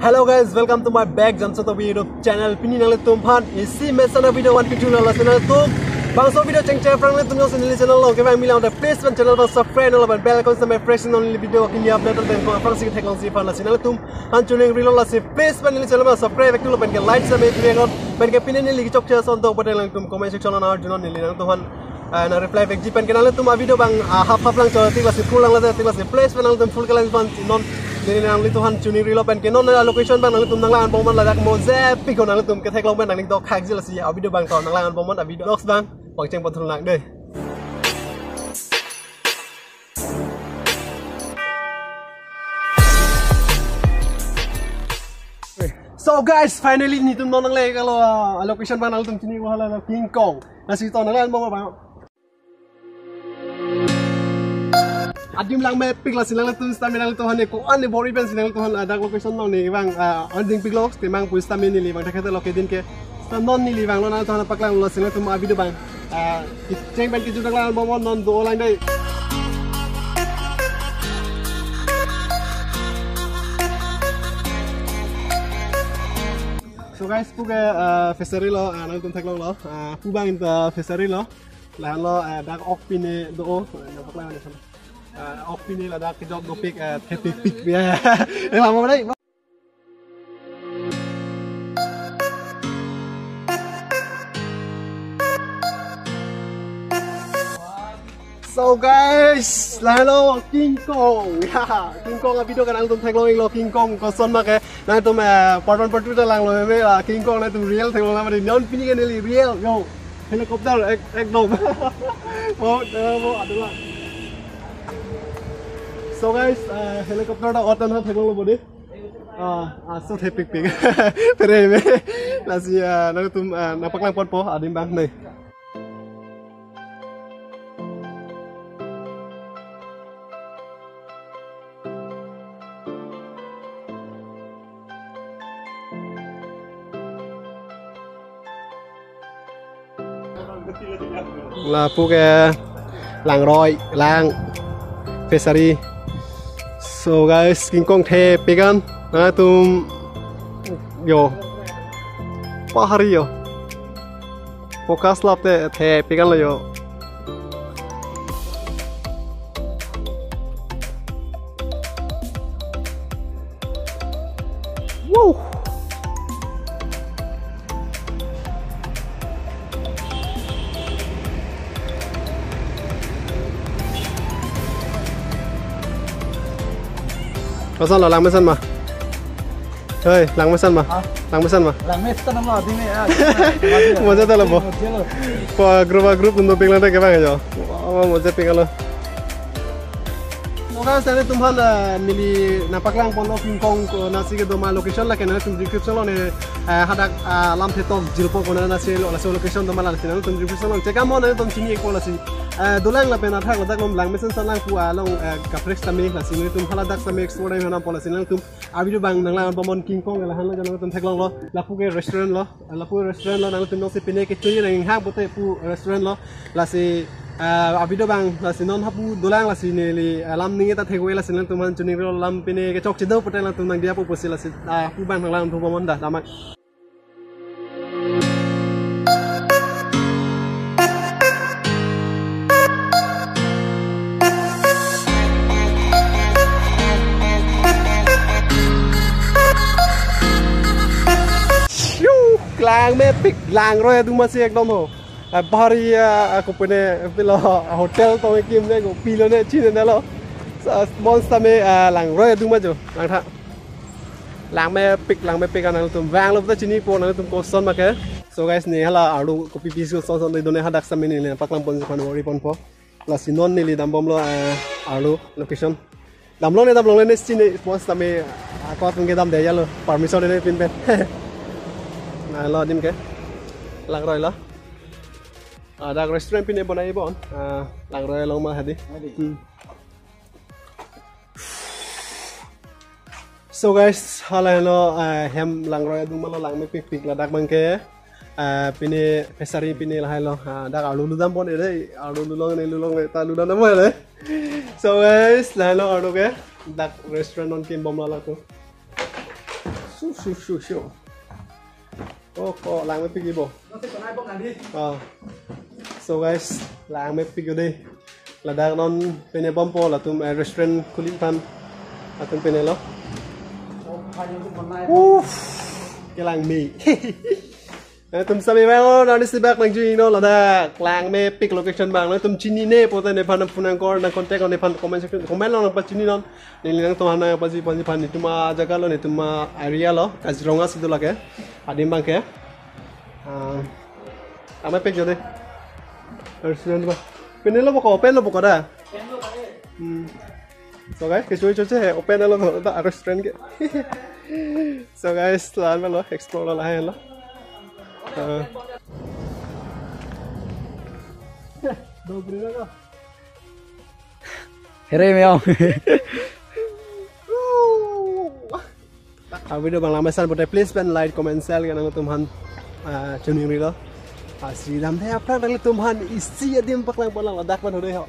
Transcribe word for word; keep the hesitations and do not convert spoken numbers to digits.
Hello guys, welcome to my back Jamso Tobi YouTube channel. Pini nanglitum aphan isi mesen a-video van pithu lo, lasi nanglitum bangso video chengche aphrang nanglitum jongsi neli channel along kevang mila te please pen channel abang subscribe lo, pen bell icon sitame press non, neli video kini update pen ko aphrangsi theklongji aphan, lasi nanglitum aphan chuning rilo, lasi please pen neli channel abang subscribe, active lo pen ke like sitame tuya lo, pen ke pini neli kechokche ason do pote nanglitum comment section along arjunon, neli nanglitum aphan ah, nang reply vekji, pen ke nanglitum a-video abang, ah, half half lang cholo tik, lasi full lang lasi tik, lasi please pen nanglitum full kelang aphan non neli nanglitum aphan chuning rilo, pen ke non a-location abang nanglitum nanglang-an bomnon, ladak mozepik ko, nanglitum ketheklong pen nangning dokhakji, lasi a-video abang to nanglang-an bomnon, a-video vlogs abang pangcheng pon thulnang dei. So guys, finally nelitum non nangle-iklo, ah, location abang nanglitum chini ko, hala King Kong. Lasi to nanglang-an bomnon abang. Adim langmepik, lasi nanglitum sitame nanglitum aphan ne ko-an ne bor-i pensi nanglitum aphan ladak location along ne abang, ah, on dingpiklo, temang pu sitame neli abang thakthak lo kedin ke. Sita non neli vanglo, nanglitum aphan paklanglo, lasi nanglitum a-video abang, ah, kecheng pen kejut nanglang-an bomnon, non do-olang dei. So guys, pu ke, ah, fishery lo, ah, nanglitum theklonglo, ah, pu abang, ah, fishery lo. Lahenlo, eh, dak ok pine do-o, eh, nangpaklang, eh, ok pine ladak kejok dopik, eh, thepikpik ya. Eh, lama mana? So guys, lahenlo King Kong. Ya, King Kong a-video ke nanglitum theklong-iklo, King Kong koson ma ke. Nanglitum, eh, part one part two ta langlo me, ah, King Kong nanglitum real theklong nama di. Non pini ke neli real, yo. Helicopter ek, ekdom. Bahut, eh, bahut aduh lah. So guys, eh, helicopter ta otan ha theklonglo bodi. Ah, ah, so thepikpik. Pere me. Lasi, eh, nanglitum, eh, nangpaklang ponpo adim abang nai. Lapu ke langroi, lang fishery. So guys, King Kong thepik an, nanglitum yo pahari yo. Focus lap te thepik an lo yo. Woo! Koson lo, lang mesen ma? Hei, lang mesen ma? Ha? Lang mesen ma? Lang mesen ma, di me, ah. Moja ta lo bo. Moja lo. Po group a group untuk pinglang ta kevang yo. Oh, mozepik lo. So guys, nanglitum aphan, eh, neli nangpaklang ponlo King Kong konatsi kedo ma, location lake nanglitum description along ne, eh, hadak, ah, lamthe tok jirpo konatsi lo, laso location do ma, lasi nanglitum description along check-a mo, nanglitum chini-ikpo lasi. Eh, dolang lapen athak ladak along lang mesen sa lang pu along, eh, kaprek sitame, lasi nanglitum haladak sitame explore dam hanam po, lasi nanglitum a-video abang nanglang bomnon, King Kong ke lahenlo, nanglitum theklonglo, lapu ke restaurant lo, lapu restaurant lo, nanglitum jongsi pine kecho-i nanghang pote pu restaurant lo, lasi, ah, a-video abang, lasi non hapu dolang, lasi neli, ah, lam ningje ta thek-ave, lasi nanglitum aphan chuning rilo, lam pine kechokche do pote nanglitum nangdiya po pusi, lasi, ah, hapu abang nanglang bomnon da, damai. Shoo! Langmepik, langroi adung masi ekdom ho. Ah, bhari, ah, ah, kopine pilo, ah, hotel tong kim ne, kopilo ne, chinine lo. Sa, bon sitame, ah, langroi adung ma jo, langtha. Langmepik, langmepik an, nanglitum vanglo ta chinipo, nanglitum koson ma ke. So guys, ne hala arlo kopi piece koson son do ne, hadak sitame neli nangpaklang ponji aphan bor-i ponpo. Lasi non neli dam bomlo, eh, arlo location. Damlongne, damlongle ne chini, pon sitame, ah, ko atum ke damde yalo, permission de ne pin pen. Nanglo adim ke. Langroi lo. Ah, dak restaurant pine bonai bon. Ah, langroi along ma hadi. Hadi. Hmm. So guys, hala heno, eh, hem langroi adung ma lo, langmepikpik ladak abang ke. Eh, pine fishery pine lahai lo. Ah, dak arlo ludam bon ere, arlo lulong ne, lulong ne, ta ludam mo ere. So guys, lahai lo arlo ke. Dak restaurant non kim bom lo ladak. Shu, shu, shu. Oh, oh, langmepik ibo. Oh. So guys, langmepik dei. Ladak non pine bompo latum, eh, restaurant khuli aphan. Latum pine lo. Uff, kelangme. Latum sami bang, oh, nani sibak nang jui no ladak. Langmepik location bang. Latum chinine pute nephan phone nang call nang contact nephan comment section. Comment lo nangpachini non. Neli nangtum aphan nangpaji panji aphan netum ajaga lo, netum a-area lo, Kaziranga si do lake. Adim abang ke. Ah, langmepik dei. Restaurant ba. Pine lo boko, pen lo boko da. Hmm. So guys, kecho kecho che open lo da restaurant ke. So guys, la-an lo explore lo, la-an lo. Ah. Dobre lo. Here me aw. Ah, video bang langmesan pute please pen like, comment, share ke nangtum aphan, ah, chuningri lo. Ah, Sridham the aphrang nanglitum aphan isi adim paklang pon lang ladak pen ho dei ho.